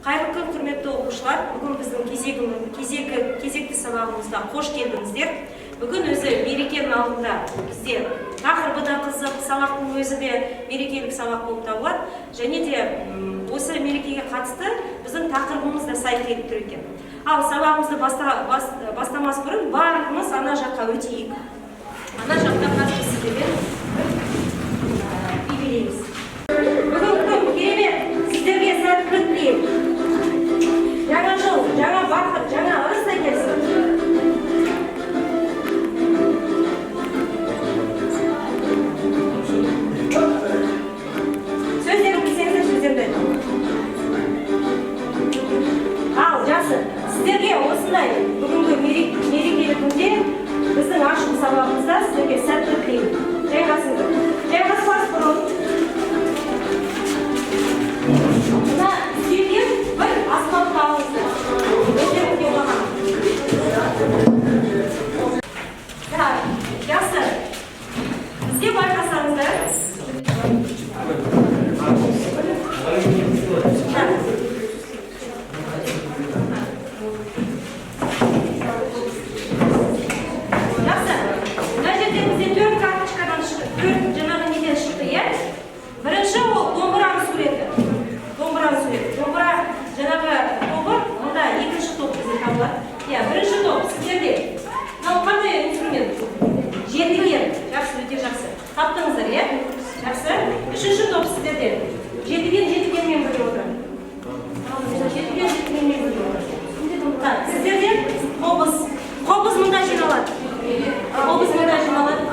Қайырлы күн, құрметті оқушылар. Бүгін біздің кезекті сабағымызға қош келдіңіздер. Бүгін өзі мерекенің алдында бізде тақырыбы да қызық, сабақтың өзі де мерекелік сабақ болып табылады. Және де осы мерекеге қатысты біздің тақырыбымыз да сай келіп тұр екен. Ал сабағымызды бастамас бұрын барлығымыз ана жаққа өтейік. Ана жақта қазір сіздермен би билейміз. Бүгін күн керемет, сіздерге сәттілік тілеймін. Жаңа жыл, жаңа бақыт, жаңа ырыс әкелсін. Сөздерін білсеңіздер, сөздерді айтыңыз. Ал, жақсы, сіздерге осындай бүгінгі мерекелі күнде біздің ашылу сабағымызда сіздерге сәттілік тілеймін. Жайғасыңдар. Жайғаспас бұрын мына үстелден бір аспапты алыңыздар. Өздеріңізге ұнаған. Так, жақсы. Бізде байқасаңыздар, так. Жақсы. Мына жерде бізде төрт карточкадан шықты, төрт жаңағы неден шықты, иә? Бірінші ол домбыраның суреті. Домбыраның суреті. Домбыра жаңағы тобы, мұнда екінші топ бізде табылады. Иә, бірінші топ сіздерде. Мынау қандай инструмент? Жетіген. Жақсы, өте жақсы. Таптыңыздар, иә? Жақсы. Үшінші топ сіздерде. Жетіген жетігенмен бірге отырады. Жетіген жетігенмен бірге отырады. Так, сіздерде қобыз. Қобыз мұнда жиналады. Қобыз мұнда жиналады.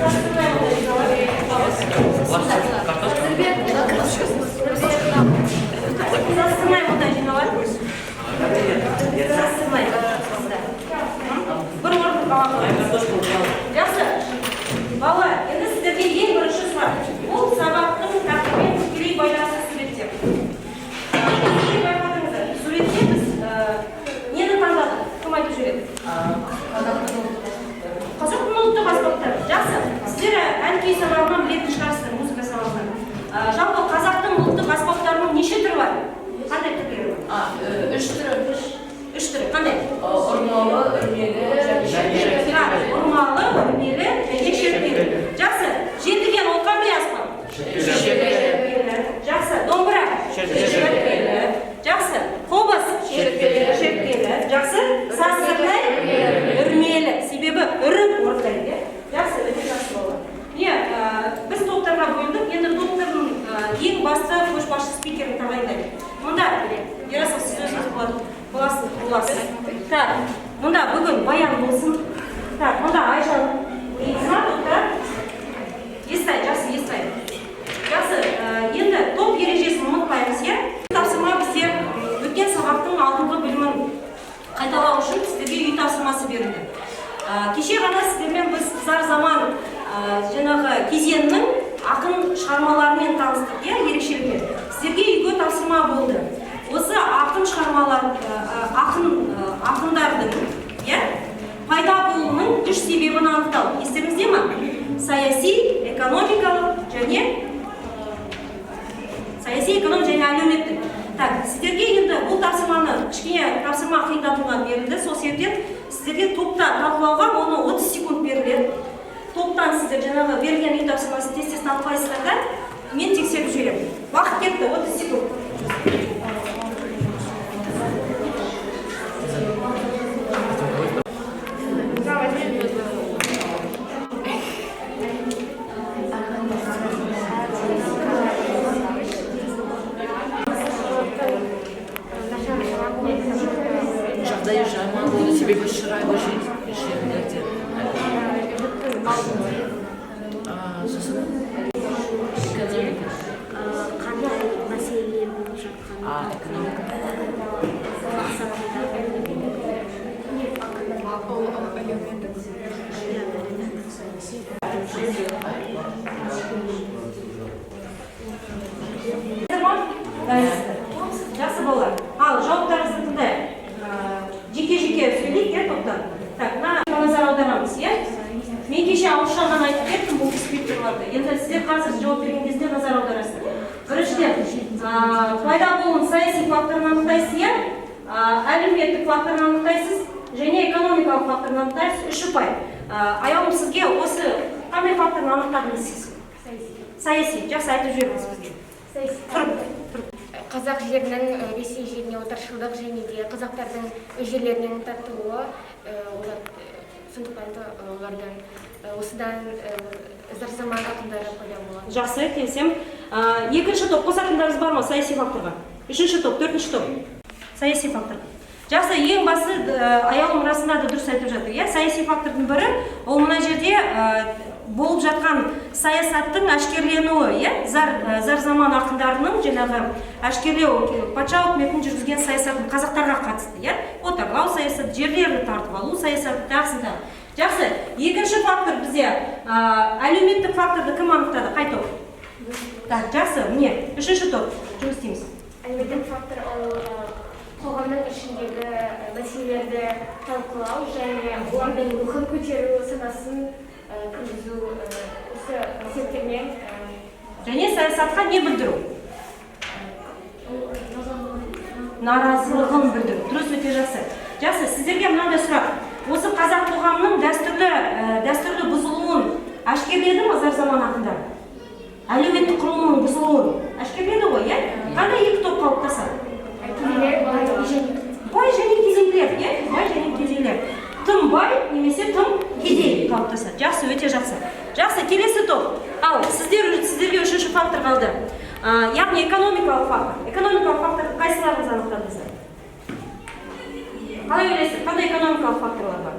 Сазсырнай мұнда жиналады. Сазсырнай мұнда жиналады. Сазсырнай. Бір орын ала қояйық. Жақсы. Балалар, енді сіздерге ең бірінші сұрақ. Бұл сабақтың тақырыбымен тікелей байланысты суреттер. Неге байқадыңыздар? Суретте біз нені таңдадық? Кім айтып жібереді? Қазақтың ұлттық аспаптары. Жақсы. Сіздер ән күй сабағынан білетін шығарсыздар, музыка сабағынан. Жалпы қазақтың ұлттық аспаптарының неше түрі бар? Қандай түрлері бар? Үш түрі. Үш түрі. Қандай? Ұрмалы, үрмелі және Так, ұрмалы, үрмелі және шертпелі. Жақсы. Жетіген ол қандай аспап? Шертпелі. Жақсы. Домбыра? Шертпелі. Жақсы. Қобыз? Шертпелі. Шертпелі. Жақсы. Сазсырнай? Үрмелі. Себебі үріп орындайды, иә? Жақсы, өте жақсы балалар. Міне, біз топтарға бөліндік. Енді топтардың ең басты көшбасшы спикерін тағайындайық. Мұнда, Ерасыл, сіз өзіңіз боласыз. Так, мұнда бүгін Баян болсын. Так, мұнда Айжан. Мына топта Естай, жақсы, Естай. Жақсы, енді топ ережесін ұмытпаймыз, иә? Тапсырма бізде өткен сабақтың алдыңғы бөлімін қайталау үшін сіздерге үй тапсырмасы берілді. Кеше ғана сіздермен біз зар заман жаңағы кезеңінің ақын шығармаларымен таныстық, иә, ерекшелігімен. Сіздерге үйге тапсырма болды. Осы ақын шығармалар, ақындардың, иә, пайда болуының үш себебін анықтау. Естеріңізде ме? Саяси, экономикалық және саяси, экономикалық және әлеуметтік. Так, сіздерге енді бұл тапсырманы кішкене тапсырма қиындатылған берілді. Сол себептен сіздерге топта талқылауға оны 30 секунд беріледі. Топтан сіздер жаңағы берілген үй тапсырмасын тез-тез талқылайсыздар да, мен тексеріп жіберемін. Уақыт кетті, 30 секунд. Жағдайы жаман болды, себебі шырайлы жерлерде. Сосын экономика. Қандай мәселелер болып жатқанын Экономика. Мақсатында. Ол әлеуметтік. Иә, әлеуметтік. Дайынсыздар. Жақсы, балалар. Ал, жауаптарыңызды тыңдайық. Жеке-жеке сөйлейік, иә, топтан. Так, мына назар аударамыз, иә? Мен кеше ауызша ғана айтып кеттім бұл дескрипторларды. Енді сіздер қазір жауап берген кезде назар аударасыздар. Пайда болуын саяси факторын анықтайсыз, иә? Әлеуметтік факторын анықтайсыз және экономикалық факторын анықтайсыз. Үш ұпай. Аяулым, сізге осы қандай факторын анықтадыңыз сіз? Саяси. Жақсы, айтып жіберіңіз бізге. Тұрып, тұрып. Қазақ жерінің Ресей жеріне отаршылдық және де қазақтардың өз жерлерінен тартылуы, олар сондықтан да олардан осыдан зар заман ақындары пайда болған. Жақсы, келісемін. Екінші топ, қосатындарыңыз бар ма саяси факторға? Үшінші топ, төртінші топ. Саяси фактор. Жақсы, ең басы, Аяулым расында да дұрыс айтып жатыр. Иә, саяси фактордың бірі ол мына жерде болып жатқан саясаттың әшкерленуі, иә, зар заман ақындарының жаңағы әшкерлеу, патша үкіметінің жүргізген саясатын қазақтарға қатысты, иә, отарлау саясаты, жерлерді тартып алу саясаты, тағысын тағы. Жақсы, екінші фактор бізде әлеуметтік факторды кім анықтады? Қай топ? Так, жақсы, міне, үшінші топ, жұмыс істейміз. Әлеуметтік фактор ол қоғамның ішіндегі мәселелерді талқылау және олардың рухын көтеру, санасын кіргізу, осы себептермен Және саясатқа не білдіру? Наразылығын білдіру. Дұрыс, өте жақсы. Жақсы, сіздерге мынандай сұрақ. Осы қазақ қоғамының дәстүрлі бұзылуын әшкереледі ма зар заман ақындары? Әлеуметтік құрылымының бұзылуын әшкереледі ғой, иә? Қандай екі топ қалыптасады? Кедейлер, бай және Бай және кедейлер, иә? Бай және кедейлер. Тым бай немесе тым кедей қалыптасады. Жақсы, өте жақсы. Жақсы, келесі топ. Ал, сіздерге үшінші фактор қалды. Яғни экономикалық фактор. Экономикалық факторды қайсыларыңыз анықтадыңыздар? Қалай ойлайсыздар, қандай экономикалық факторлар бар?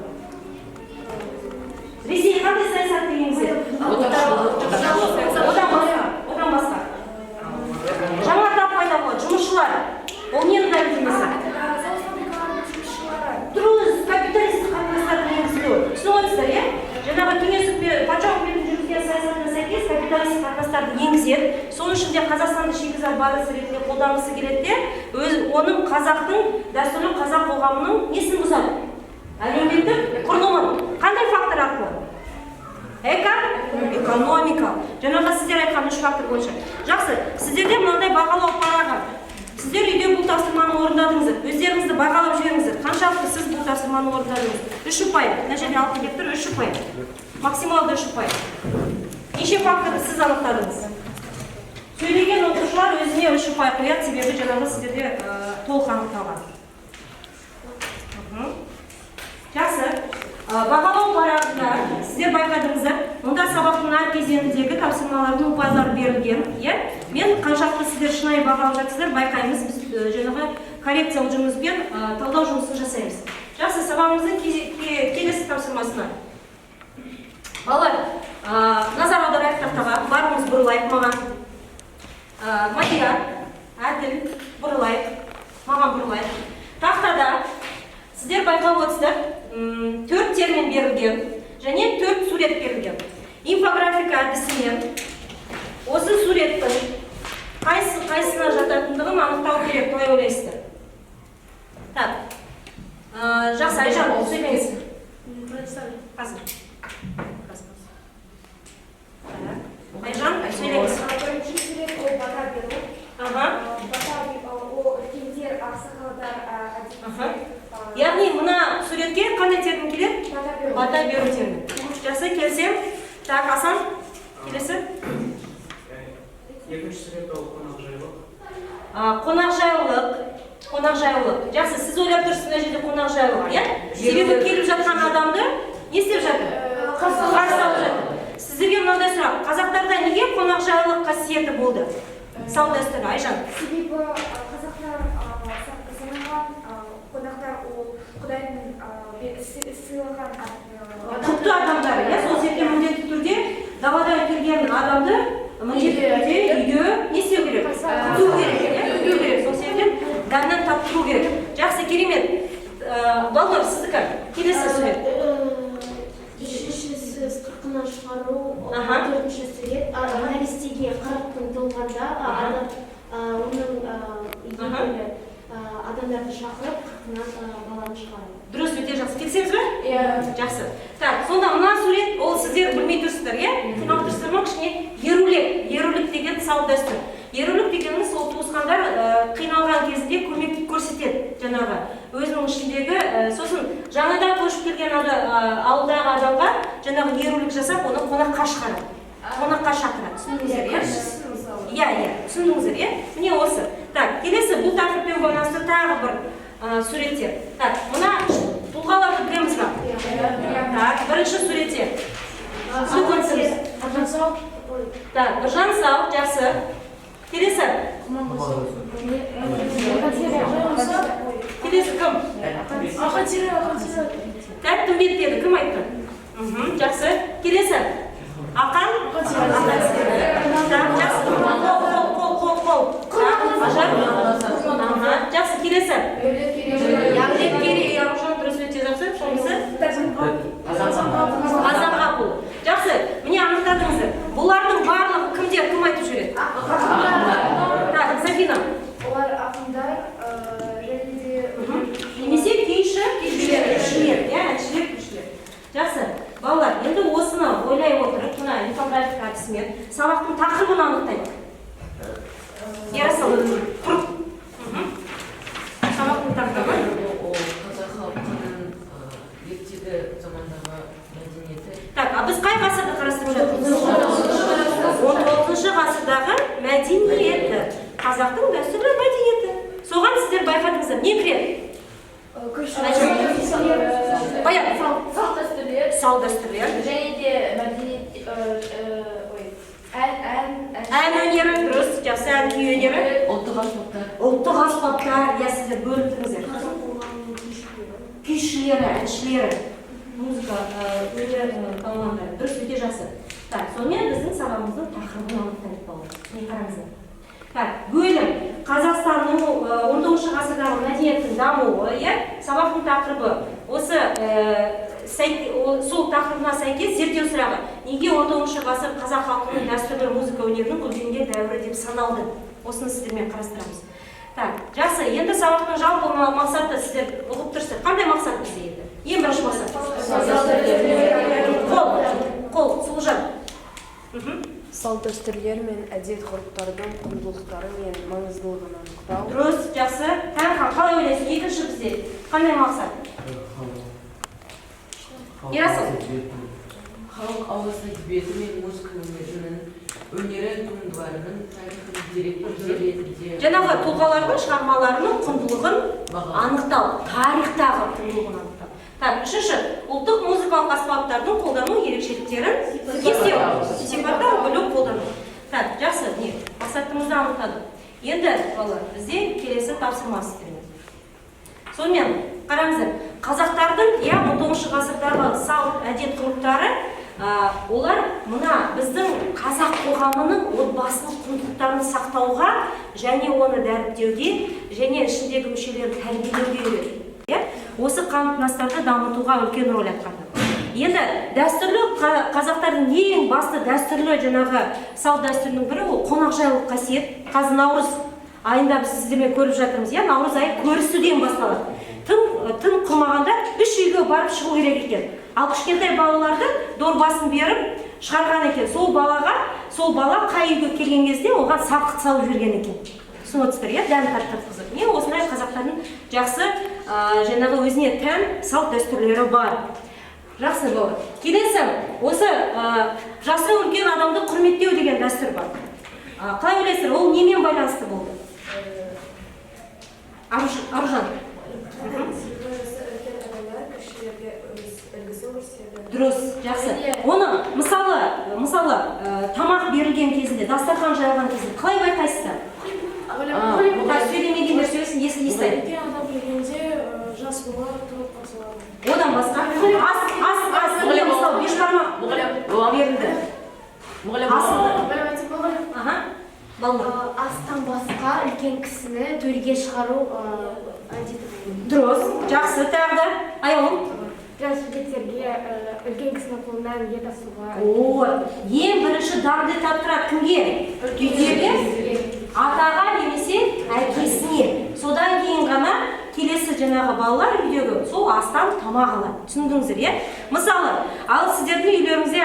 Ресей қандай саясатты енгізеді? Одан басқа, одан басқа. Жаңа тап пайда болады, жұмысшылар. Ол ненің дәлелдемесі? Завод фабрикаларының жұмысшылары. Дұрыс, капиталистік қатынастардың енгізілуі. Түсініп отырсыздар, иә? Жаңағы кеңес үкіметі, патша үкіметінің жүргізген саясатына сәйкес капиталистік қатынастарды енгізеді. Соның ішінде Қазақстанды шикізат базасы ретінде қолданғысы келеді де, өз оның қазақтың дәстүрлі қазақ қоғамының несін бұзады? Әлеуметтік құрылымын. Қандай фактор арқылы? Экономика. Жаңағы сіздер айтқан үш фактор бойынша. Жақсы, сіздерде мынандай бағалау парағы. Сіздер үйде бұл тапсырманы орындадыңыздар. Өздеріңізді бағалап жіберіңіздер. Қаншалықты сіз бұл тапсырманы орындадыңыз? Үш ұпай. Мына жерде алып келіп тұр, үш ұпай. Максималды үш ұпай. Неше факторды сіз анықтадыңыз? Сөйлеген оқушылар өзіне үш ұпай қояды, себебі жаңағы сіздерде толық анықталған. Жақсы. Бағалау парағында сіздер байқадыңыздар, мұнда сабақтың әр кезеңіндегі тапсырмалардың ұпайлары берілген, иә? Мен қаншалықты сіздер шынайы бағалап жатсыздар, байқаймыз, біз жаңағы коррекциялық жұмыспен талдау жұмысын жасаймыз. Жақсы, сабағымыздың келесі тапсырмасына. Балалар, назар аударайық тақтаға, бәріміз бұрылайық маған. Мадияр, Әділ, бұрылайық, маған бұрылайық. Тақтада сіздер байқап отырсыздар, төрт термин берілген және төрт сурет берілген. Инфографика әдісімен осы суреттің қайсысына жататындығын анықтау керек, қалай ойлайсыздар? Так, жақсы, Айжан, сөйлеңіз. Қазір. Қазір. Так. Айжан, сөйлеңіз. Бірінші сурет ол бата беру. Бата ол үлкендер, ақсақалдар әдетте. Яғни мына суретке қандай термин келеді? Бата беру. Бата беру термин. Жақсы, келісемін. Так, Асан, келесі. Екінші сурет ол қонақжайлық. Қонақжайлық. Қонақжайлық. Жақсы, сіз ойлап тұрсыз мына жерде қонақжайлық, иә? Себебі келіп жатқан адамды не істеп жатыр? Қарсы алып жатыр. Сіздерге мынандай сұрақ. Қазақтарда неге қонақжайлық қасиеті болды? Салт дәстүрі, Айжан. Себебі қазақтар санаған қонақтар ол Құдайдың сыйлаған Құтты адамдар, иә? Сол себептен міндетті түрде даладан келген адамды міндетті түрде үйде не істеу керек? Күту керек, иә? Күту керек. Сол себептен дәмнен таттыру керек. Жақсы, керемет. Балнұр, сіздікі. Келесі сурет. Үшіншісі қырқынан шығару, төртінші сурет. Нәрестеге 40 күн толғанда, оның егері, адамдарды шақырып, қырқынан баланы шығару. Дұрыс, өте жақсы. Келісеміз бе? Иә. Жақсы. Так, сонда мына сурет, ол сіздер білмей тұрсыздар, иә? Қинап тұрсыздар ма? Кішкене ерулік. Ерулік деген салт дәстүр. Ерулік дегеніміз ол туысқандар қиналған кезінде көмек көрсетеді жаңағы өзінің ішіндегі, сосын жаңадан көшіп келген ауылдағы адамға жаңағы ерулік жасап, оны қонаққа шығарады, қонаққа шақырады. Түсіндіңіздер, иә? Иә, иә, түсіндіңіздер, иә? Міне осы. Так, келесі бұл тақырыппен байланысты тағы бір суреттер. Так, мына тұлғаларды білеміз ба? Так, бірінші суретте су көрсеңіз. Так, Біржан сал, жақсы. Келесі. Келесі кім? Тәттімбет деді, кім айтты? Жақсы. Келесі. Ақан? Ақан. Так, жақсы. Қол, қол, қол, қол, қол. Так, Ажар. Аха, жақсы, келесі. Дәулеткерей, Аружан, дұрыс, өте жақсы. Соңғысы? Қазанғапұлы. Жақсы, міне анықтадыңыздар. Бұлардың барлығы кімдер, кім айтып жүреді? Так, Сафина. Олар ақындар және де Немесе күйші, күйшілер, әншілер, иә, әншілер, күйшілер. Жақсы, балалар, енді осыны ойлай отырып, мына инфографика әдісімен сабақтың тақырыбын анықтайық. Ерасыл, тұр. Сабақтың тақырыбы. Ол қазақ халқының ертегі замандағы мәдениеті. Так, а біз қай ғасырды қарастырып жатырмыз? 19 ғасырдағы мәдениеті. Қазақтың дәстүрлі мәдениеті. Соған сіздер байқадыңыздар. Не кіреді? Баян. Салт дәстүрлер. Салт дәстүрлер. Және де мәдениет, ой, ән, ән, Ән өнері, дұрыс, жақсы, ән күй өнері. Ұлттық аспаптар. Ұлттық аспаптар, иә, сіздер бөліп тұрыңыздар. Күйшілері, әншілері, музыка өнер мамандары. Дұрыс, өте жақсы. Так, сонымен біздің сабағымыздың тақырыбын анықтайық, балалар. Міне қараңыздар. Так, бөлім Қазақстанның 19 ғасырдағы мәдениеттің дамуы, иә, сабақтың тақырыбы осы, сол тақырыбына сәйкес зерттеу сұрағы. Неге 19 ғасыр қазақ халқының дәстүрлі музыка өнерінің гүлденген дәуірі деп саналды? Осыны сіздермен қарастырамыз. Так, жақсы, енді сабақтың жалпы мақсаты сіздер ұғып тұрсыздар. Қандай мақсат бізде енді? Ең бірінші мақсат. Қол, қол, Сұлужан. Салт дәстүрлер мен әдет ғұрыптардың құндылықтары мен маңыздылығын анықтау. Дұрыс, жақсы. Тәңірхан, қалай ойлайсың? Екінші бізде қандай мақсат? Ерасыл. Халық ауыз әдебиеті мен музыка өнерінің өнері туындыларының тарихын дерек ретінде Жаңағы тұлғалардың шығармаларының құндылығын бағалау. анықтау, тарихтағы құндылығын анықтау. Так, үшінші, ұлттық музыкалық аспаптардың қолдану ерекшеліктерін естеу, сипаттау, білу, қолдану. Так, жақсы, не, мақсатымызды анықтадық. Енді, балалар, бізде келесі тапсырма сіздерге. Сонымен, қараңыздар, қазақтардың, иә, 19 ғасырдағы салт әдет ғұрыптары, олар мына біздің қазақ қоғамының отбасылық құндылықтарын сақтауға және оны дәріптеуге және ішіндегі мүшелерін тәрбиелеуге үйретті. Иә? Осы қатынастарды дамытуға үлкен рөл атқарды. Енді дәстүрлі қазақтардың ең басты дәстүрлі жаңағы салт дәстүрінің бірі ол қонақжайлық қасиет. Қазір наурыз айында біз сіздермен көріп жатырмыз, иә, наурыз айы көрісуден басталады. Тым құрмағанда 3 үйге барып шығу керек екен. Ал кішкентай балаларды дорбасын беріп шығарған екен. Сол бала қай үйге келген кезде оған сарқыт салып жіберген екен. Түсініп отырсыздар, иә, дәм тартқызып. Міне осындай қазақтардың жақсы, жаңағы өзіне тән салт дәстүрлері бар. Жақсы болды. Келесі, осы жасы үлкен адамды құрметтеу деген дәстүр бар. Қалай ойлайсыздар, ол немен байланысты болды? Аружан. Дұрыс, жақсы. Оны мысалы, тамақ берілген кезінде, дастархан жайылған кезінде қалай байқайсыздар? Так, сөйлемегендер сөйлесін, есін естайын. Үлкен адам келгенде жас бала тұрып қарсы алады. Одан басқа? Ас, ас, ас. Міне, мысалы, бешбармақ берілді. Асылды. Аха. Балнұр. Астан басқа үлкен кісіні төрге шығару әдеті болды. Дұрыс, жақсы, тағы да. Аяулым. Жас жігіттерге үлкен кісінің қолынан ет асуға. О, ең бірінші дәмді таттырады кімге? Үйдегі атаға немесе әкесіне. Содан кейін ғана келесі жаңағы балалар үйдегі сол астан тамақ алады. Түсіндіңіздер, иә? Мысалы, ал сіздердің үйлеріңізде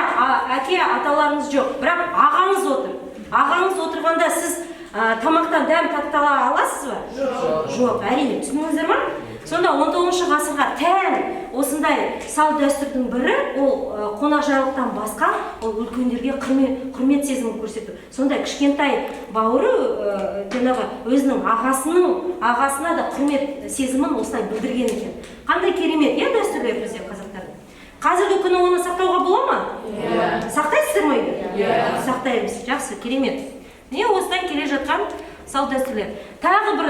әке аталарыңыз жоқ, бірақ ағаңыз отыр. Ағаңыз отырғанда сіз Тамақтан дәм таттала аласыз ба? Жоқ, әрине. Түсіндіңіздер ма? Сонда 19 ғасырға тән осындай салт дәстүрдің бірі ол қонақжайлықтан басқа ол үлкендерге құрмет сезімін көрсету. Сонда кішкентай бауыры жаңағы өзінің ағасына да құрмет сезімін осылай білдірген екен. Қандай керемет, иә, дәстүрлер бізде қазақтардың. Қазіргі күні оны сақтауға бола ма? Иә. Сақтайсыздар ма үйде? Иә. Сақтаймыз. Жақсы, керемет. Міне, осыдан келе жатқан салт дәстүрлер. Тағы бір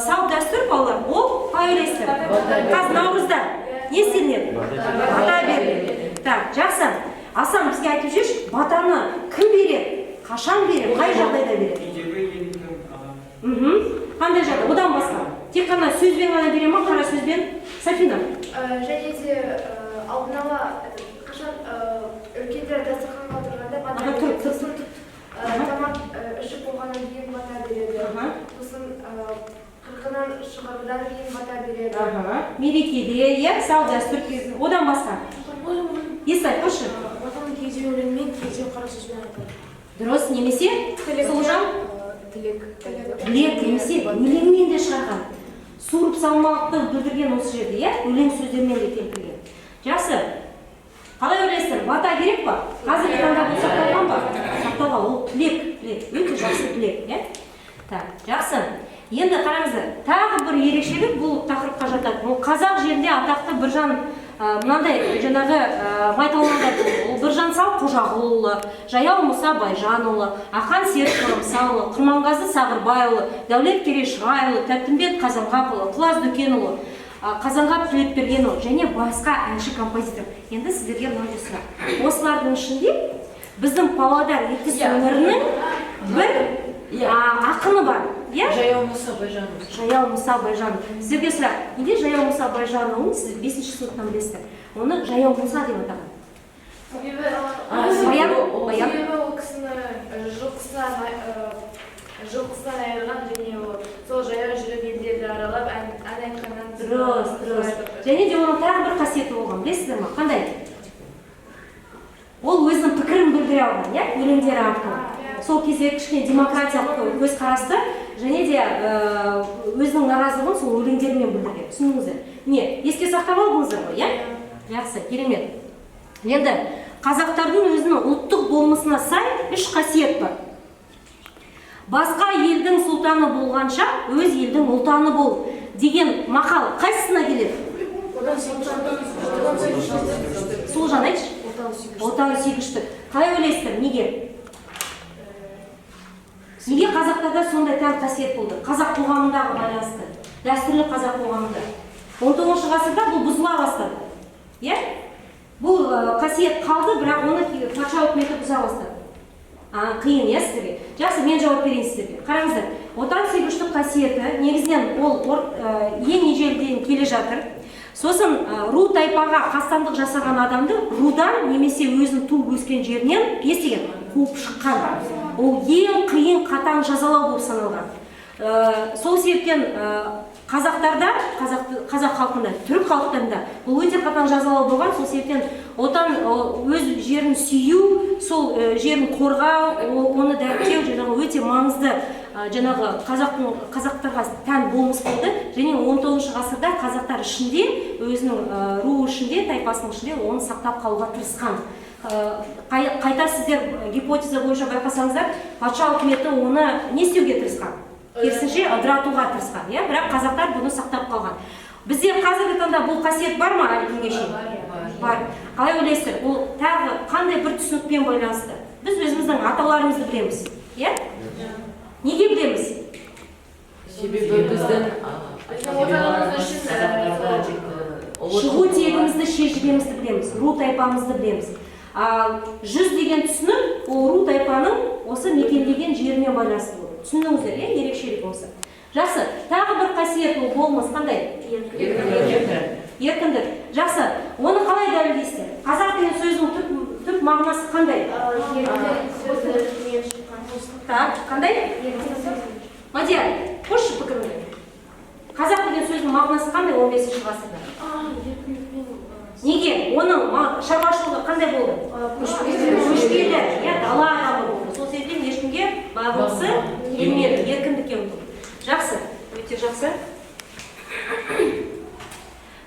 салт дәстүр, балалар, ол қалай ойлайсыздар? Қазір наурызда не істелінеді? Бата беріледі. Так, жақсы. Асан, бізге айтып жіберші, батаны кім береді? Қашан береді? Қай жағдайда береді? Үйдегі ең үлкен адам. Қандай жағдай? Одан басқа. Тек қана сөзбен ғана бере ма, қара сөзбен? Сафина. Және де алдын ала қашан үлкендер дастарханға отырғанда бата Аха, береді. тұр, тұр. Сосын тамақ ішіп болғаннан кейін бата береді. Сосын қырқынан шығарудан кейін бата береді. Мерекеде, иә, салт дәстүр кезінде. Одан басқа. Естай, қойшы. Батаны кейде өлеңмен, кейде қара сөзбен айтады. Дұрыс, немесе Сұлужан? Тілек. Тілек немесе өлеңмен де шығарған. Суырып салмалықты білдірген осы жерде, иә, өлең сөздермен де келтірген. Жақсы. Қалай ойлайсыздар, бата керек па? Қазіргі таңда бұл сақталған ба? Сақталған, ол тілек, тілек, өте жақсы тілек, иә? Так, жақсы. Енді қараңыздар, тағы бір ерекшелік бұл тақырыпқа жатады. Ол қазақ жерінде атақты Біржан, мынандай жаңағы майталмандар болды. Ол Біржан сал Қожағұлұлы, Жаяу Мұса Байжанұлы, Ақан Серік Қорамсаұлы, Құрманғазы Сағырбайұлы, Дәулеткерей Шығайұлы, Тәттімбет Қазанғапұлы, Құлаз Дүкенұлы, Қазанғап Тілепбергенұлы және басқа әнші композитор. Енді сіздерге мынандай сұрақ. Осылардың ішінде біздің Павлодар Ертіс өңірінің бір ақыны бар. Иә? Жаяу Мұса Байжанов. Жаяу Мұса Байжанов. Сіздерге сұрақ. Неге Жаяу Мұса Байжанұлын сіз 5 сыныптан білесіздер? Оны Жаяу Мұса деп атаған. Себебі Баян, Баян. себебі ол кісіні жылқысынан айырған және ол сол жаяу жүріп елдерді аралап ән айтқаннан Дұрыс, дұрыс. Және де оның тағы бір қасиеті болған, білесіздер ма? Қандай? Ол өзінің пікірін білдіре алған, иә, өлеңдері арқылы. Сол кезде кішкене демократиялық көзқарасты және де өзінің наразылығын сол өлеңдерімен білдірген. Түсіндіңіздер? Не, еске сақтап алдыңыздар ғой, иә? Жақсы, керемет. Енді қазақтардың өзінің ұлттық болмысына сай үш қасиет бар. Басқа елдің сұлтаны болғанша, өз елдің ұлтаны бол деген мақал қайсысына келеді? Сұлужан, айтшы. Отан сүйгіштік. Қалай ойлайсыздар, неге? Неге қазақтарда сондай тән қасиет болды? Қазақ қоғамындағы байланысты, дәстүрлі қазақ қоғамында. 19 ғасырда бұл бұзыла бастады. Иә? Бұл қасиет қалды, бірақ оны патша үкіметі бұза бастады. Қиын, иә, сіздерге? Жақсы, мен жауап берейін сіздерге. Қараңыздар, отан сүйгіштік қасиеті негізінен ол ең ежелден келе жатыр. Сосын ру тайпаға қастандық жасаған адамды рудан немесе өзінің туып өскен жерінен не істеген? Қуып шыққан. Ол ең қиын, қатаң жазалау болып саналған. Сол себептен қазақтарда, қазақ халқында, түрік халықтарында бұл өте қатаң жазалау болған. Сол себептен отан, өз жерін сүю, сол жерін қорғау, оны дәріптеу жаңағы өте маңызды, жаңағы қазақтарға тән болмыс болды. Және 19 ғасырда қазақтар ішінде, өзінің руы ішінде, тайпасының ішінде оны сақтап қалуға тырысқан. Қайта сіздер гипотеза бойынша байқасаңыздар, патша үкіметі оны не істеуге тырысқан? Керісінше ыдыратуға тырысқан, иә? Бірақ қазақтар бұны сақтап қалған. Бізде қазіргі таңда бұл қасиет бар ма әлі күнге шейін? Бар. Қалай ойлайсыздар, ол тағы қандай бір түсінікпен байланысты? Біз өзіміздің аталарымызды білеміз, иә? Неге білеміз? Себебі біздің отанымыз үшін, шығу тегімізді, шежіремізді білеміз, ру тайпамызды білеміз. Ал жүз деген түсінік ол ру тайпаның осы мекендеген жерімен байланысты болды. Түсіндіңіздер, иә, ерекшелік осы. Жақсы, тағы бір қасиет ол болмыс қандай? Еркіндік. Жақсы, оны қалай дәлелдейсіздер? Қазақ деген сөздің түп мағынасы қандай? Так, қандай? Мадияр, қосшы пікіріңді. Қазақ деген сөздің мағынасы қандай 15 ғасырда? Неге? Оның шаруашылығы қандай болды? Көшпелі, иә, дала адамы болды. Сол себептен ешкімге бағынғысы Келмеді, еркіндікке ұмтылды. Жақсы, өте жақсы.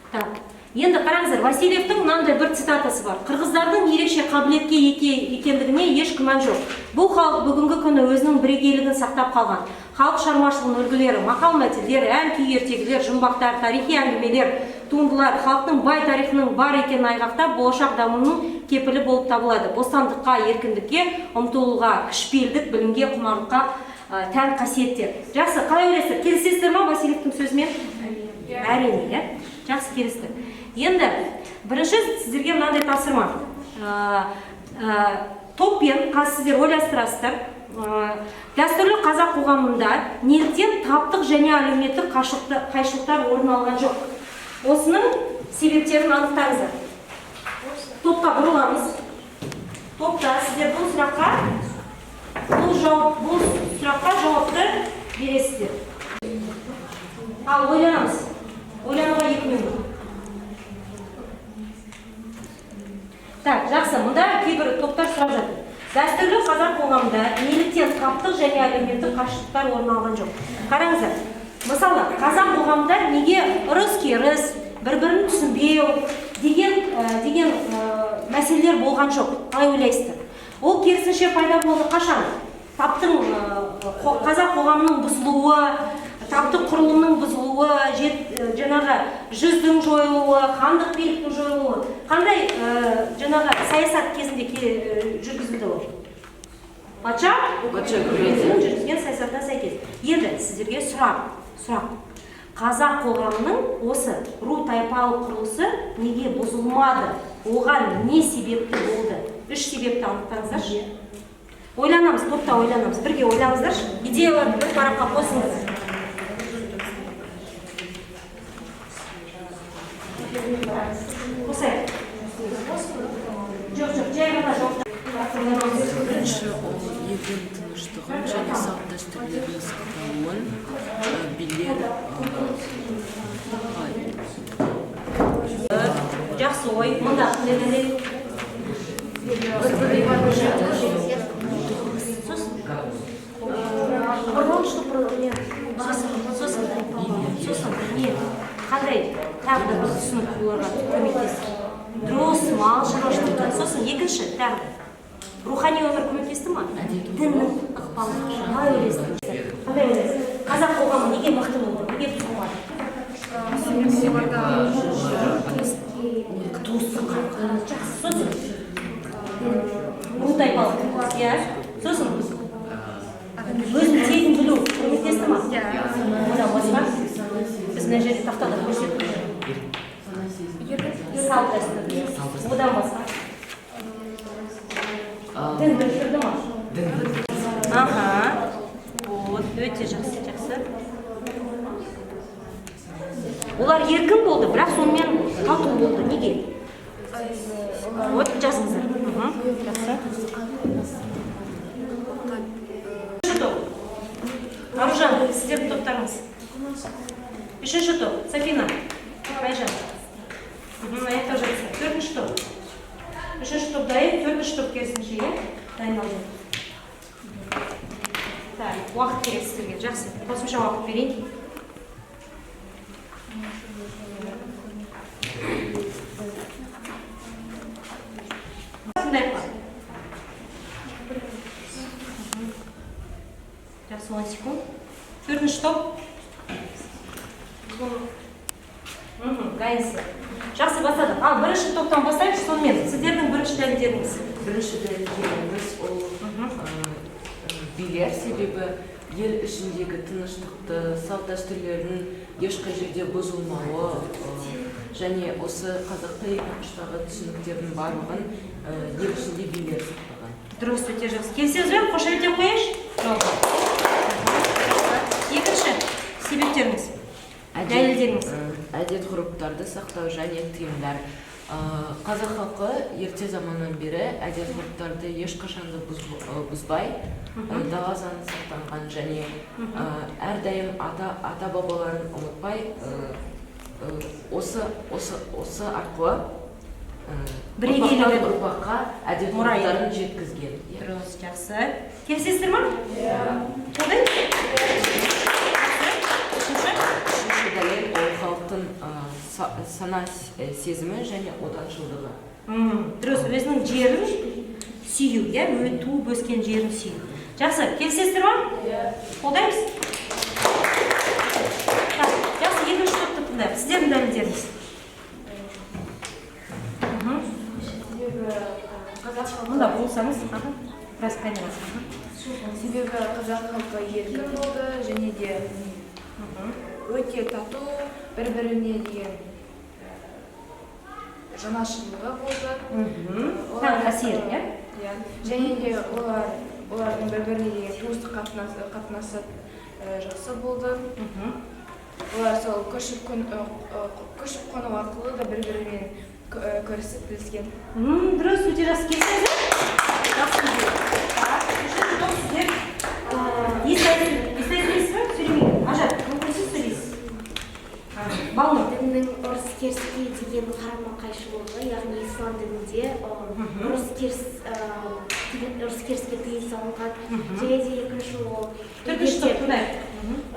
Так, енді қараңыздар, Васильевтің мынандай бір цитатасы бар. Қырғыздардың ерекше қабілетке екендігіне еш күмән жоқ. Бұл халық бүгінгі күні өзінің бірегейлігін сақтап қалған. Халық шығармашылығының үлгілері, мақал-мәтелдер, ән күй ертегілер, жұмбақтар, тарихи әңгімелер, туындылар халықтың бай тарихының бар екенін айғақтап, болашақ дамуының кепілі болып табылады. Бостандыққа, еркіндікке ұмтылуға, кішіпейілдік, білімге, құмарлыққа тән қасиеттер. Жақсы, қалай ойлайсыздар? Келісесіздер ма Васильевтің сөзімен? Әрине, иә? Жақсы, келістік. Енді бірінші сіздерге мынандай тапсырма. Топпен қазір сіздер ойластырасыздар. Дәстүрлі қазақ қоғамында неліктен таптық және әлеуметтік қайшылықтар орын алған жоқ? Осының себептерін анықтаңыздар. Топқа бұрыламыз. Топта сіздер бұл сұраққа жауапты бересіздер. Ал ойланамыз. Ойлануға 2 минут. Так, жақсы, мұнда кейбір топтар сұрап жатыр. Дәстүрлі қазақ қоғамында неліктен таптық және әлеуметтік қайшылықтар орын алған жоқ? Қараңыздар, мысалы, қазақ қоғамында неге ұрыс-керіс, бір-бірін түсінбеу деген мәселелер болған жоқ? Қалай ойлайсыздар? Ол керісінше пайда болды қашан? Таптың, қазақ қоғамының бұзылуы, таптық құрылымның бұзылуы, жаңағы жүздің жойылуы, хандық биліктің жойылуы. Қандай жаңағы саясат кезінде жүргізілді ол? Патша үкіметінің жүргізген саясатына сәйкес. Енді сіздерге сұрақ. Қазақ қоғамының осы ру тайпалық құрылысы неге бұзылмады? Оған не себепті болды? 3 себепті анықтаңыздаршы. Ойланамыз, топта ойланамыз. Бірге ойланыңыздаршы. Идеяларды бір параққа қосыңыздар. Қосайық. Жоқ, жай ғана жауап. Бірінші, ол елдің тыныштығын және салт дәстүрлердің сақталуын билер. Жақсы ой. Мұнда қандай? Сосын не? Қандай тағы да бір түсінік оларға көмектесті? Дұрыс, мал шаруашылығы. Сосын екінші тағы да рухани өмір көмектесті ма? Діннің ықпалы. Қалай ойлайсыз? Қандай ойлайсыз? Қазақ қоғамы неге мықты болды? Неге бұзылмады? Туыстық қарым-қатынас. Жақсы. Сосын ру тайпалық. Иә. Сосын өзінің тегін білу көмектесті ма? Одан басқа біз мына жерде тақтада көрсеттік. Салт дәстүр. Одан басқа дін біріктірді ма? Аха. Вот, өте жақсы, жақсы. Олар еркін болды, бірақ сонымен тату болды. Неге? Вот, жазыңыздар. Жақсы. Үшінші топ. Аружан, сіздердің топтарыңыз. Үшінші топ. Сафина, Айжан. Аяқтап жатса. Төртінші топ. Үшінші топ дайын, төртінші топ керісінше, иә? Дайындалды. Так, уақыт керек сіздерге. Жақсы. Қосымша уақыт берейін. Тыңдайық па? Жақсы, 10 секунд. Төртінші топ. Дайынсыз. Жақсы, бастадық. Ал бірінші топтан бастайықшы, сонымен сіздердің бірінші дәлелдеріңіз. Бірінші дәлелдеріміз ол билер, себебі ел ішіндегі тыныштықты, салт дәстүрлердің ешқай жерде бұзылмауы және осы қазақта екі ұштағы түсініктердің барлығын ел ішінде билер сақтаған. Дұрыс, өте жақсы. Келісесіз бе? Қошеметтеп қояйыншы. Екінші себептеріңіз, дәлелдеріңіз. Әдет ғұрыптарды сақтау және тыйымдар. Қазақ халқы ерте заманнан бері әдет ғұрыптарды ешқашан да бұзбай, дала заңын сақтанған және әрдайым ата-бабаларын ұмытпай, осы арқылы Бірегейлігін ұрпаққа әдет ғұрыптарын жеткізген. Дұрыс, жақсы. Келісесіздер ма? Иә. Қолдаймыз? Үшінші? Үшінші дәлел ол халықтың сана сезімі және отаншылдығы. Дұрыс, өзінің жерін сүю, иә, туып өскен жерін сүю. Жақсы, келісесіздер ма? Қолдаймыз? Так, жақсы, екінші топты тыңдайық. Сіздердің дәлелдеріңіз. Себебі қазақ халқы Мұнда болсаңыз, біраз қайнаңыз. Себебі қазақ халқы еркін болды және де өте тату, бір-біріне деген жанашырлығы болды. Тағы қасиет, иә? Иә. Және де олардың бір-біріне деген туыстық қатынасы жақсы болды. Олар сол көшіп қону арқылы да бір-бірімен көрісіп біліскен. Дұрыс, өте жақсы. Келісесіз бе? Жақсы. Так, үшінші топ сіздер. Естай сөйлейсіз бе? Сөйлемейді. Ажар, мүмкін сіз сөйлейсіз. Балнұр. Діннің ұрыс-керіске деген қарама-қайшылығы, яғни ислам дінінде ұрыс-керіске тыйым салынған. Және де екінші ол Төртінші топ тыңдайық.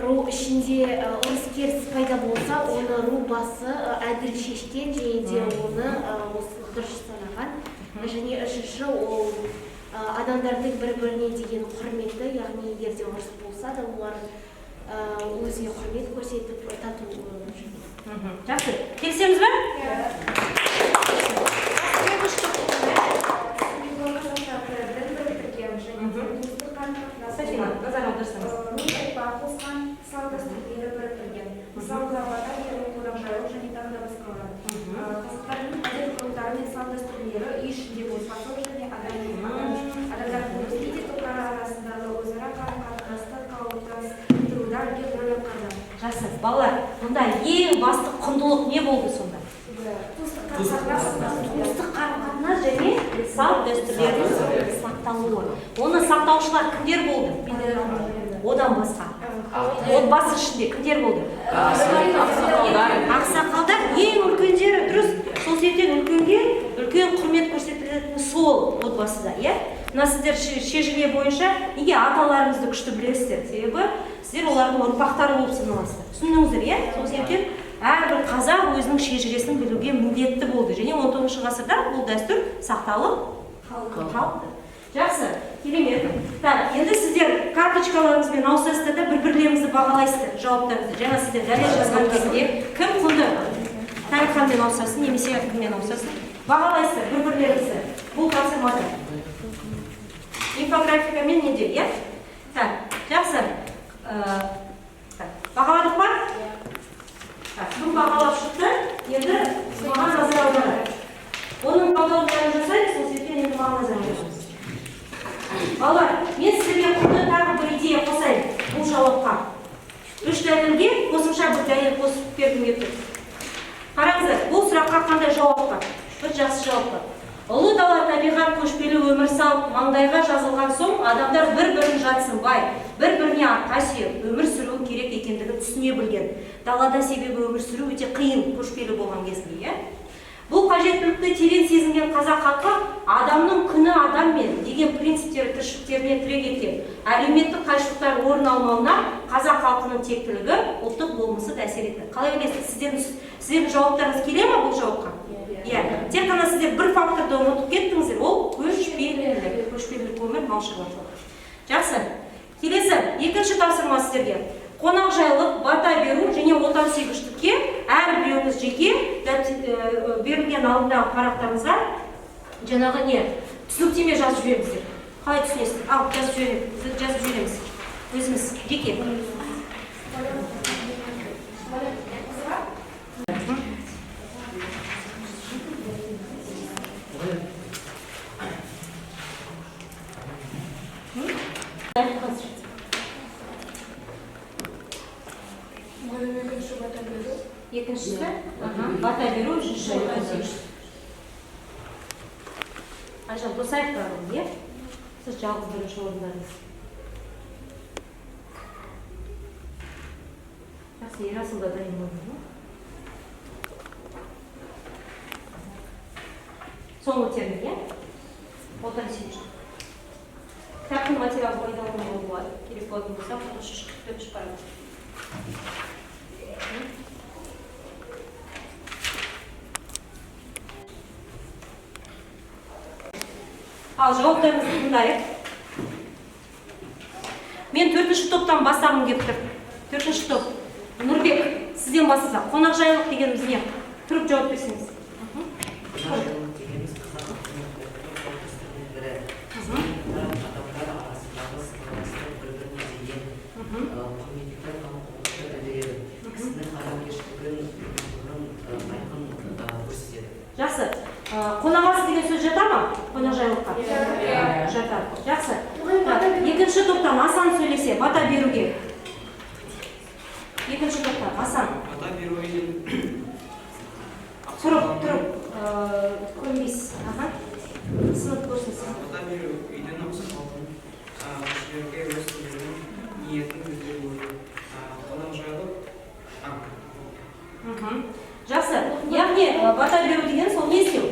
ру ішінде ұрыс-керіс пайда болса, оны ру басы әділ шешкен және де оны осы дұрыс санаған. Және үшінші ол адамдардың бір-біріне деген құрметі, яғни егер де ұрыс болса да олар өзіне құрмет көрсетіп тату өмір сүрген. Жақсы, келісеміз бе? Сафина, назар аударсаңыз. Қосқан салт дәстүрлері біріктірген. Мысалға, бата беру, қонақжайлық және тағы да басқалар. Қазақтардың әдет ғұрыптары мен салт дәстүрлері үй ішіндегі отбасылық және адамдардың өзге де топтары арасындағы өзара қарым-қатынасты қалыптастыруда үлкен рөл атқарды. Жақсы, балалар, мұнда ең басты құндылық не болды сонда? Туыстық қарым-қатынас және салт дәстүрлердің сақталуы. Оны сақтаушылар кімдер болды? Одан басқа. Отбасы ішінде кімдер болды? Ақсақалдар. Ақсақалдар ең үлкендері, дұрыс. Сол себептен үлкенге үлкен құрмет көрсетілетін сол отбасыда, иә? Мына сіздер шежіре бойынша неге аталарыңызды күшті білесіздер? Себебі сіздер олардың ұрпақтары болып саналасыздар. Түсіндіңіздер, иә? Сол себептен әрбір қазақ өзінің шежіресін білуге міндетті болды. Және 19 ғасырда бұл дәстүр сақталып қалды. Жақсы, керемет. Так, енді сіздер карточкаларыңызбен ауысасыздар да бір-бірлеріңізді бағалайсыздар, жауаптарыңызды. Жаңа сіздер дәлел жазған кезінде кім құнды Тәріпханмен ауысасың, немесе кіммен ауысасың, бағалайсыздар бір-бірлеріңізді. Бұл тапсырмада. Инфографикамен неде, иә? Так, жақсы. Так, бағаладық па? Так, кім бағалап шықты? Енді маған назар аударады. Оның талдауын жасайды, сол себептен енді маған назар аударамыз. Балалар, мен сіздерге құнды тағы бір идея қосайын бұл жауапқа. Үш дәлелге қосымша бір дәлел қосып бергім келіп тұр. Қараңыздар, бұл сұраққа қандай жауап бар? Бір жақсы жауап бар. Ұлы дала табиғат көшпелі өмір салып, маңдайға жазылған соң адамдар бір-бірін жатсынбай, бір-біріне арқа сүйеп, өмір сүруі керек екендігін түсіне білген. Далада себебі өмір сүру өте қиын көшпелі болған кезінде, иә? Бұл қажеттілікті терең сезінген қазақ халқы адамның күні адаммен деген принциптері тіршіліктеріне тірек еткен. Әлеуметтік қайшылықтар орын алмауына қазақ халқының тектілігі, ұлттық болмысы да әсер етті. Қалай ойлайсыз, сіздердің жауаптарыңыз келе ме бұл жауапқа? Иә. Тек қана сіздер бір факторды ұмытып кеттіңіздер, ол көшпелілік. Көшпелілік өмір, мал шаруашылығы. Жақсы. Келесі, екінші тапсырма сіздерге. Қонақжайлық, бата беру және отансүйгіштікке әрбіреуіңіз жеке берілген алдындағы парақтарыңызға жаңағы не түсініктеме жазып жіберіңіздер. Қалай түсінесіздер? Ал, жазып жібереміз. Өзіміз жеке. Екіншісі, бата беру, үшінші отансүйгіштік. Айжан, Досаев бар ғой, иә? Сіз жалғыз бірінші орындадыңыз. Жақсы, Ерасыл да дайын болды, ма? Соңғы термин, иә? Отансүйгіштік. Кітапта Кітаптың материалын пайдалануға болады. Керек болатын болса, 43, 44 параграф. Ал жауаптарыңызды тыңдайық. Мен төртінші топтан бастағым келіп тұр. Төртінші топ. Нұрбек, сізден бастасақ. Қонақжайлылық дегеніміз не? Тұрып жауап берсеңіз. Қонақжайлылық дегеніміз қазақ халқының ұлттық салт дәстүрінің бірі. Сонымен қатар адамдар арасындағы сыйластық, бір-біріне деген құрметті, қамқорлықты білдіреді. Кісінің адамгершілігін, мейрамдылығын айқын көрсетеді. Жақсы. Қонақасы деген сөз жата ма? Қонақжайлылыққа? Жатады. Жақсы. Екінші топтан Асан сөйлесе, бата беруге. Екінші топтан Асан. Бата беру үйдің Тұрып, тұрып, көнбейсіз. Аха. Сынып көрсін сіз. Бата беру үйдің ақсақалдың кішілерге өз тілегін, ниетін білдіруі. Қонақжайлық. Жақсы. Яғни бата беру деген сол не істеу?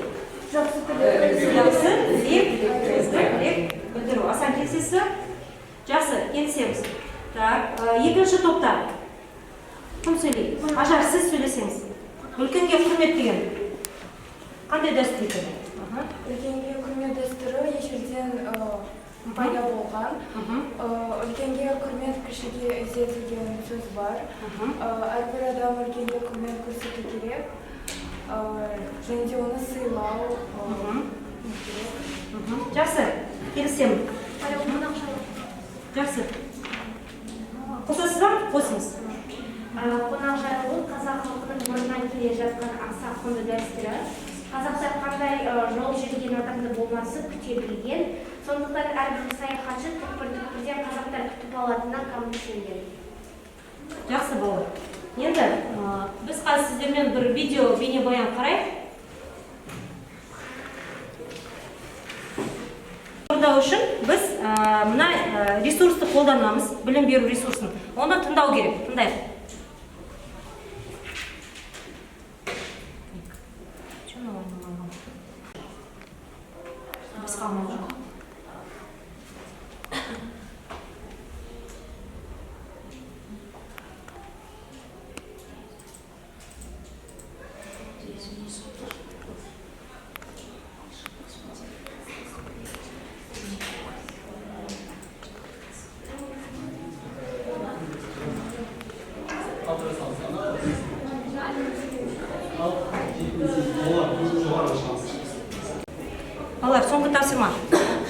Жақсы тілек, тілек білдіру. Асан, келісесіз? Жақсы, келісеміз. Так, екінші топта кім сөйлейді? Ажар, сіз сөйлесеңіз. Үлкенге құрмет деген қандай дәстүр екен? Үлкенге құрмет дәстүрі ежелден пайда болған. Үлкенге құрмет, кішіге ізет деген сөз бар. Әрбір адам үлкенге құрмет көрсету керек. Және де оны сыйлау керек. Жақсы, келісемін. Жақсы. Қосасыз ба? Қосыңыз. Қонақжайлылық қазақ халқының бұрыннан келе жатқан аса құнды дәстүрі. Қазақтар қандай жол жүрген адамды болмасын күте білген. Сондықтан әрбір саяхатшы түкпір-түкпірден қазақтар күтіп алатынына кәміл сенген. Жақсы болды. Енді біз қазір сіздермен бір видео бейнебаян қарайық. Орындау үшін біз мына ресурсты қолданамыз, білім беру ресурсын. Оны тыңдау керек. Тыңдайық. Басқа амал жоқ. Балалар, соңғы тапсырма.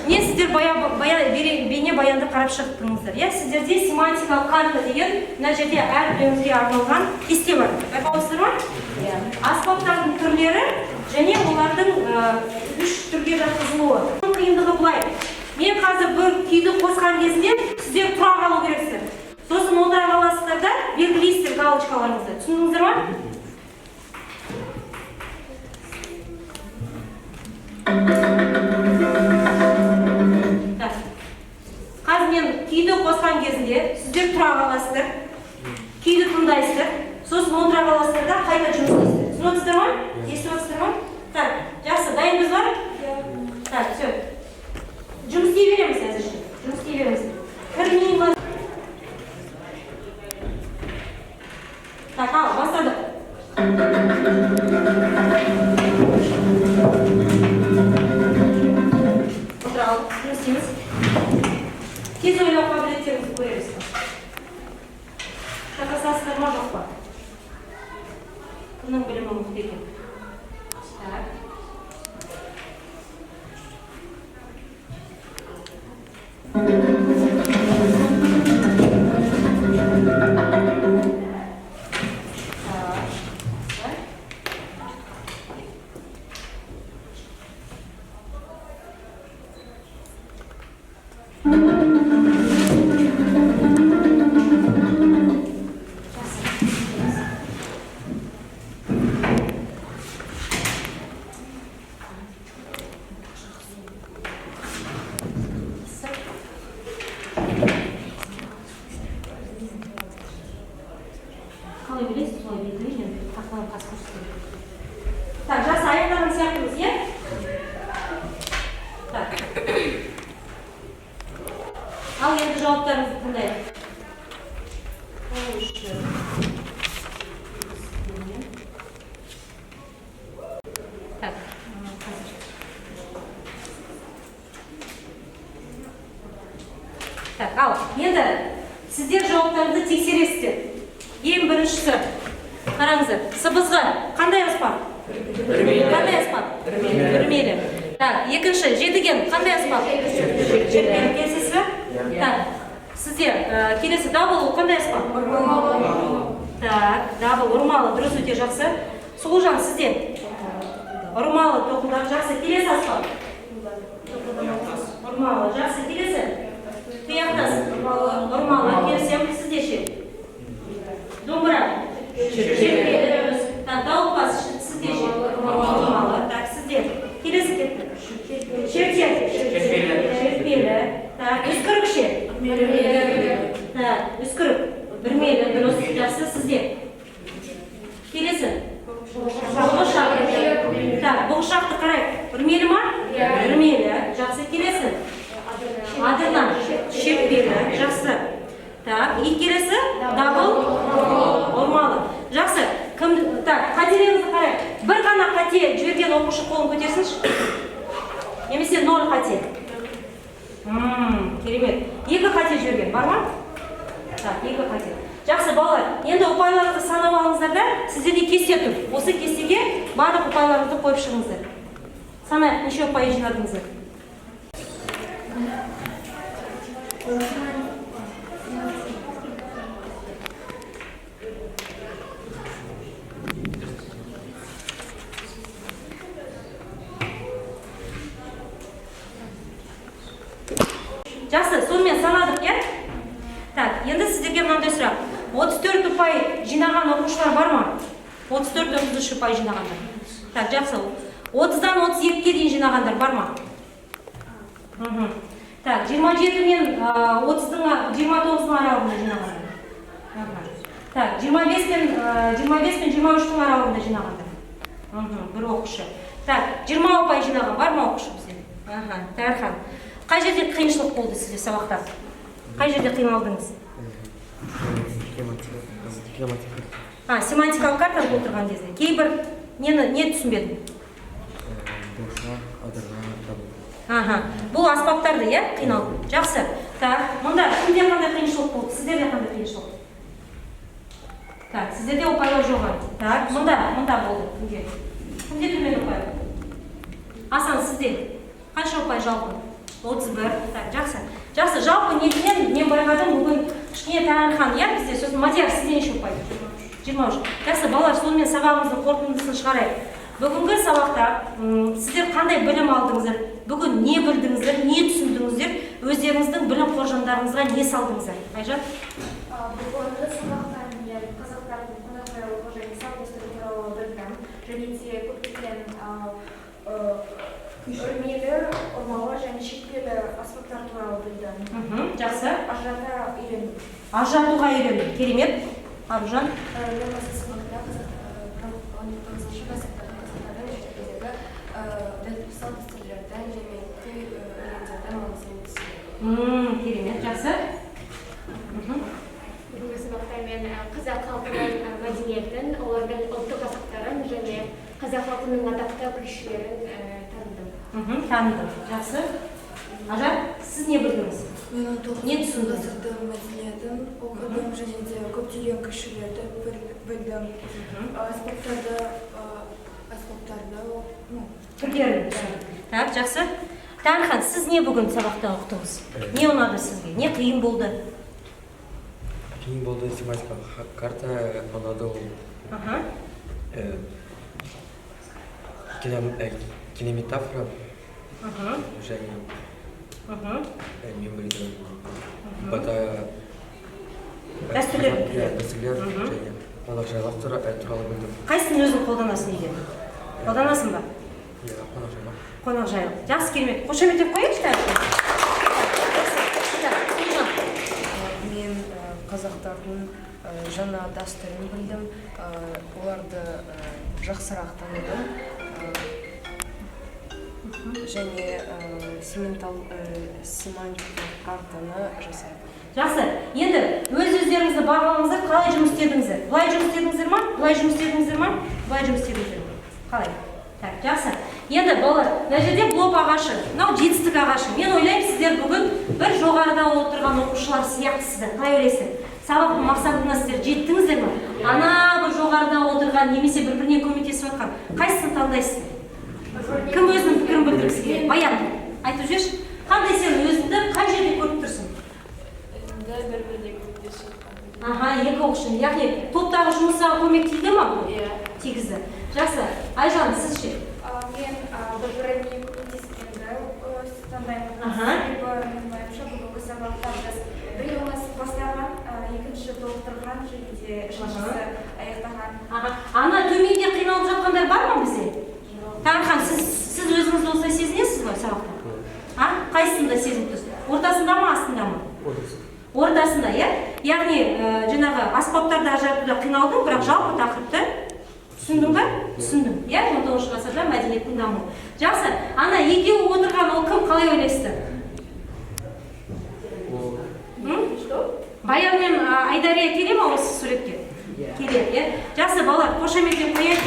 Не сіздер бейнебаянды қарап шықтыңыздар. Иә, сіздерде семантикалық карта деген мына жерде әрбіреуіңізге арналған кесте бар. Байқап ма? Аспаптардың түрлері және олардың үш түрге жатқызылуы. Қиындығы былай. Мен қазір бір күйді қосқан кезінде сіздер тұра қалу керексіздер. Сосын отыра қаласыздар да белгілейсіздер галочкаларыңызды. Түсіндіңіздер ма? Қазір мен күйді қосқан кезінде сіздер тұра қаласыздар, күйді тыңдайсыздар, сосын отыра қаласыздар да қайта жұмыс істейсіздер. Түсініп отырсыздар ма? Естіп отырсыздар ма? Так, жақсы, дайынбыз ба? Так, все. Жұмыс істей береміз әзірше. Жұмыс істей береміз. Кірмейміз. Так, ал, бастадық. Отыра қалдық, жұмыс істейміз. Тез ойлау қабілеттеріңізді көреміз. Шатасасыздар ма, жоқ па? Кімнің білімі мықты екен? Так. Қалай білесіз, солай белгілейін енді тақтадан қас көрсетемін. Так, жас аяқтаған сияқтымыз, иә? Так. жауаптарыңызды тыңдайық. Так, қазір. Так, ал, енді сіздер жауаптарыңызды тексересіздер. Ең біріншісі, қараңыздар, сыбызғы қандай аспап? Қандай аспап? Бүрмелі. Так, екінші, жетіген қандай аспап? Шертпелі. Келісесіз бе? Так, сізде келесі дабыл ол қандай аспап? Так, дабыл ұрмалы, дұрыс, өте жақсы. Сұлужан, сізде? Ұрмалы, тоқылдақ, жақсы. Келесі аспап? Ұрмалы, жақсы. Келесі? Тұяқтас. Ұрмалы, келісемін. Сізде ше? Домбыра. Шертпелі. Так, дауылпаз, сізде ше? Ұрмалы. Так, сізде. Келесі кетті. Шертер. Шертпелі. Так, үскірік ше? Так, үскірік. Бүрмелі, дұрыс, жақсы, сізде. Келесі. Бұғышақ. Так, бұғышақты қарайық. Бүрмелі ма? Бүрмелі. Жақсы, келесі. Адырна. Шертпелі. Жақсы. Так, и келесі дабыл ұрмалы. Жақсы. Кім, так, қателеріңізді қарайық. Бір ғана қате жіберген оқушы қолын көтерсінші. Немесе 0 қате. Керемет. 2 қате жіберген бар ма? Так, 2 қате. Жақсы, балалар, енді ұпайларыңызды санап алыңыздар да, сіздерде кесте тұр. Осы кестеге барлық ұпайларыңызды қойып шығыңыздар. Санайық, неше ұпай жинадыңыздар? Жақсы, сонымен санадық, иә? Так, енді сіздерге мынандай сұрақ. 34 ұпай жинаған оқушылар бар ма? 34-33 ұпай жинағандар. Так, жақсы. 30-дан 32-ге дейін жинағандар бар ма? Так, 27 мен 29-ның аралығында жинағандар. Так, 25 пен 23-тің аралығында жинағандар. Бір оқушы. Так, 20 ұпай жинаған бар ма оқушы бізде? Тәрхан. Қай жерде қиыншылық болды сізде сабақта? Қай жерде қиналдыңыз? Семантикалық карта толтырған кезде. Кейбір нені не түсінбедің? Бұл аспаптарды, иә, қиналдым. Жақсы. Так, мұнда кімде қандай қиыншылық болды? Сіздерде қандай қиыншылық? Так, сіздерде ұпайлар жоғары. Так, мұнда болды. Кімде? Кімде төмен ұпай? Асан, сізде қанша ұпай жалпы? 31. Так, жақсы. Жақсы, жалпы негізінен мен байқадым, бүгін кішкене Тәңірхан, иә, бізде, сосын Мадияр, сізде неше ұпай? 23. Жақсы, балалар, сонымен сабағымыздың қорытындысын шығарайық. Бүгінгі сабақта сіздер қандай білім алдыңыздар? Бүгін не білдіңіздер, не түсіндіңіздер? Өздеріңіздің білім қоржындарыңызға не салдыңыздар? Айжан? Бүгінгі сабақта мен қазақтардың қонақжайлығы және салт дәстүрі туралы білдім. Және де көптеген үрмелі, ұрмалы және шекпелі аспаптар туралы білдім. Жақсы. Ажырата үйрендім. Ажыратуға үйрендім. Керемет. Аружан? Мен осы сабақта 19 ғасырдағы қазақтардың шетелдегі салт дәстүрлерді және күй өлеңдерді маңызын түсіндім. Керемет, жақсы. Бүгінгі сабақта мен қазақ халқының мәдениетін, олардың ұлттық аспаптарын және қазақ халқының атақты күйшілерін таныдым. Таныдым. Жақсы. Ажар, сіз не білдіңіз? Мен 19 Не түсіндіңіз? ғасырдың мәдениетін оқыдым және де көптеген күйшілерді білдім. Аспаптарды, Түрлерін түсіндім. Так, жақсы. Тәңірхан, сіз не бүгін сабақта ұқтыңыз? Не ұнады сізге? Не қиын болды? Қиын болды семантикалық карта ұнады ол. Кинометафора және мен білдім бата Дәстүрлер. Дәстүрлер және қонақжайлық туралы білдім. Қайсысын өзің қолданасың үйде? Қолданасың ба? Иә, қонақжайлық. Қонақжайлық. Жақсы, керемет. Қошеметтеп қояйыншы Тәңірхан. Мен қазақтардың жаңа дәстүрін білдім, оларды жақсырақ таныдым және семантикалық картаны жасадым. Жақсы, енді өз өздеріңізді бағалаңыздар, қалай жұмыс істедіңіздер? Былай жұмыс істедіңіздер ма? Былай жұмыс істедіңіздер ма? Былай жұмыс істедіңіздер ма? Қалай? Так, жақсы. Енді балалар, мына жерде блоб ағашы, мынау жетістік ағашы. Мен ойлаймын, сіздер бүгін бір жоғарыда отырған оқушылар сияқтысыздар. Қалай ойлайсыздар? Сабақтың мақсатына сіздер жеттіңіздер ме? Ана бір жоғарыда отырған немесе бір біріне көмектесіп жатқан қайсысын таңдайсыз? Кім өзінің пікірін білдіргісі келеді? Баян, айтып жіберші. Қандай, сен өзіңді қай жерде көріп тұрсың? Енді бір біріне көмектесіп жатқан. Аха, екі оқушы. Яғни топтағы жұмыс саған көмек тиді ма бұл? Иә. Тигізді. Жақсы. Айжан, сіз ше? Мен бір-біріне көмектескенді таңдаймын. Себебі менің ойымша, бүгінгі сабақта біз біреуіміз бастаған, екінші толықтырған және де үшіншісі аяқтаған. Аха. Ана төменде қиналып жатқандар бар ма бізде? Таңхан, сіз өзіңізді осылай сезінесіз ба сабақта? А? Қайсысында сезініп тұрсыз? Ортасында ма, астында ма? Ортасында, иә? Яғни, жаңағы аспаптарды ажыратуда қиналдың, бірақ жалпы тақырыпты түсіндің ба? Түсіндім. Иә, 19 ғасырда мәдениеттің дамуы. Жақсы. Ана екеуі отырған ол кім, қалай ойлайсыздар? М? Баян мен Айдария келе ма осы суретке? Келеді, иә? Жақсы, балалар, қошеметтеп қояйық.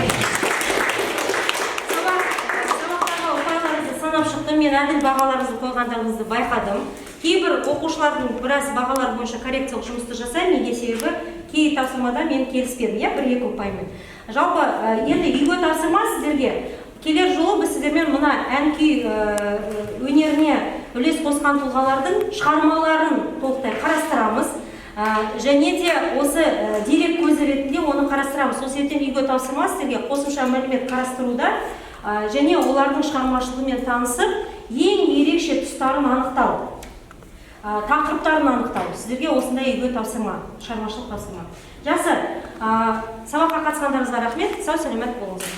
Сабақтағы ұпайларыңызды санап шықтым. Мен әділ бағаларыңызды қойғандарыңызды байқадым. Кейбір оқушылардың біраз бағалар бойынша коррекциялық жұмысты жасаймын. Неге? Себебі кей тапсырмада мен келіспедім, иә, бір екі ұпаймен. Жалпы, енді үйге тапсырма сіздерге. Келер жолы біз сіздермен мына ән күй өнеріне үлес қосқан тұлғалардың шығармаларын толықтай қарастырамыз. Және де осы дерек көзі ретінде оны қарастырамыз. Сол себептен үйге тапсырма сіздерге қосымша мәлімет қарастыруда және олардың шығармашылығымен танысып, ең ерекше тұстарын анықтау, тақырыптарын анықтау. Сіздерге осындай үйге тапсырма, шығармашылық тапсырма. Жақсы, сабаққа қатысқандарыңызға рахмет. Сау саламат болыңыздар.